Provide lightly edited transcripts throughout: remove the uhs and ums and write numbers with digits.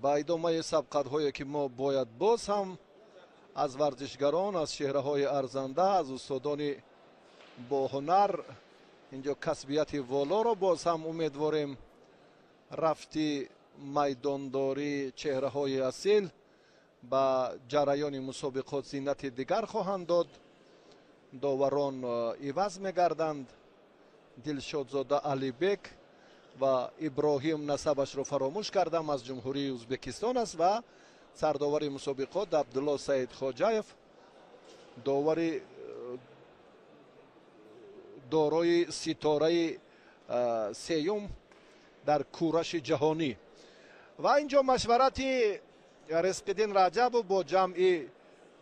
Ба идомаи сабқатҳое, ки мо бояд боз ҳам аз варзишгарон, аз чеҳраҳои арзанда, аз устодони боҳунар инҷо касбияти волоро боз ҳам умедворем. Рафти майдондорӣ чеҳраҳои асил ба ҷараёни мусобиқот зинати дигар хоҳанд дод. Доварон иваз мегарданд. Дилшодзода Алибек ва Иброҳим, насабашро фаромӯш кардам, аз Ҷумҳурии Ӯзбекистон аст ва сардовари мусобиқот Абдулло Саидхоҷаев, довари дорои ситораи сеюм дар кӯраши ҷаҳонӣ. Ва инҷо машварати Ризқиддин Раҷабов бо ҷамъи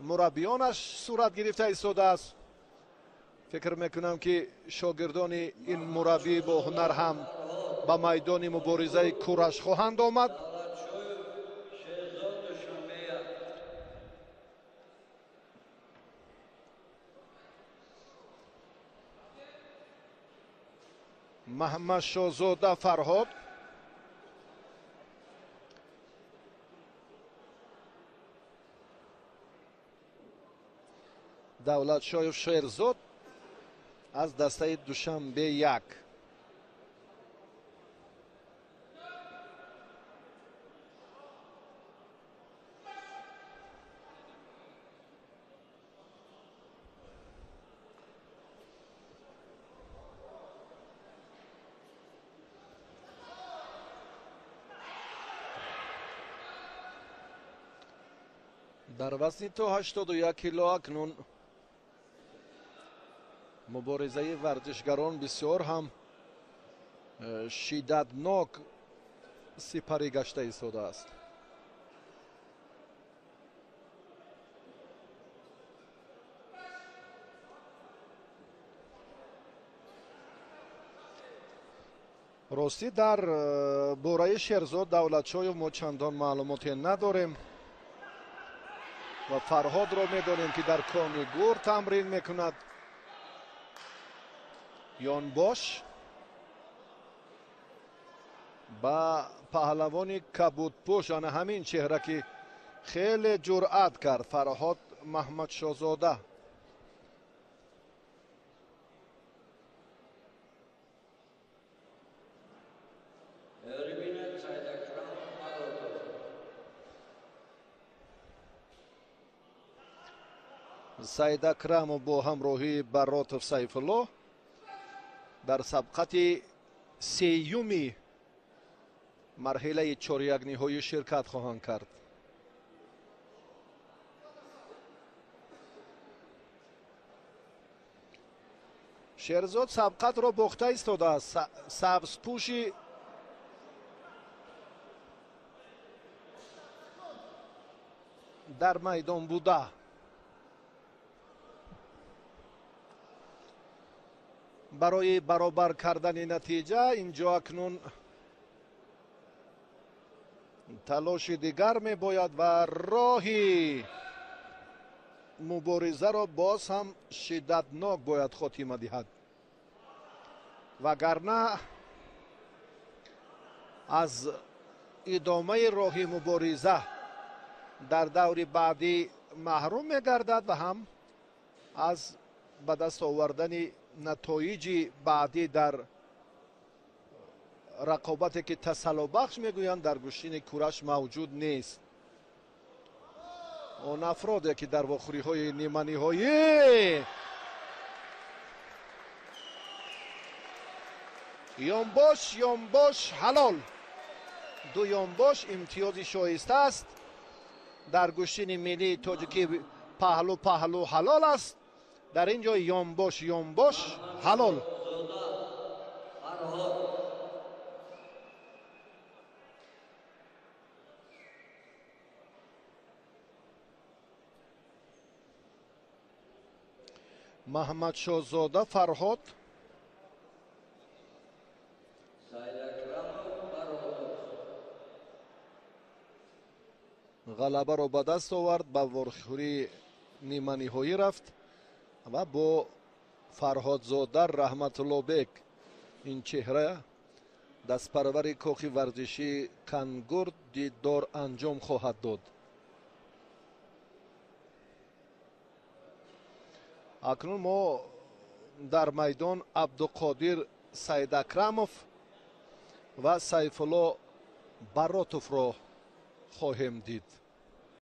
мураббиёнаш сурат гирифта истодааст. Фикр мекунам, ки шогирдони ин мураббӣ бо ҳунар ҳам ба майдони муборизаи кӯраш хоҳанд омад. Маҳмадшозода Фарҳод, Давлатшоев Шерзод аз дастаи Душанбе 1. Дар вазни то 81 кило акнун муборизаи варзишгарон бисёр ҳам шиддатнок сипарӣ гашта истодааст. Ростӣ, дар бораи Шерзод Давлатшоев мо чандон маълумоте надорем ва Фарҳодро медонем, ки дар кони гур тамрин мекунад. Ёнбош ба паҳлавони кабудпӯш, ана ҳамин чеҳра, ки хеле ҷуръат кард, Фарҳод Маҳмадшозода. Саидакрамов бо ҳамроҳии Баротов Сайфулло дар сабқати сеюми марҳилаи чорякниҳоӣ ширкат хоҳанд кард. Шерзод сабқатро бохта истодааст. Сабзпӯши дар майдон буда. Барои баробар кардани натиҷа инҷо акнун талоши дигар мебояд ва роҳи муборизаро боз ҳам шиддатнок бояд хотима диҳад, вагарна аз идомаи роҳи мубориза дар даври баъдӣ маҳрум мегардад ва ҳам аз ба даст овардани натоиҷи баъдӣ дар рақобате, ки тасаллобахш мегӯянд, дар гӯштини кӯраш мавҷуд нест. Он афроде, ки дар вохӯриҳои ниманиҳоӣ ёнбош, ёнбош ҳалол, ду ёнбош имтиёзи шоиста аст. Дар гӯштини миллии тоҷикӣ паҳлу паҳлу ҳалол аст. Дар ин ҷо ёнбош, ёнбош ҳалол. Маҳмадшозода Фарҳод, ғалабаро ба даст овард, ба вохӯрии ниманиҳоӣ рафт ва бо Фарҳодзода Раҳматуллобек, ин чеҳра Дастпарвари кохи варзишии Кангурд дидор анҷом хоҳад дод. Акнун мо дар майдон Абдуқодир Саидакрамов ва Сайфулло Баротовро хоҳем дид.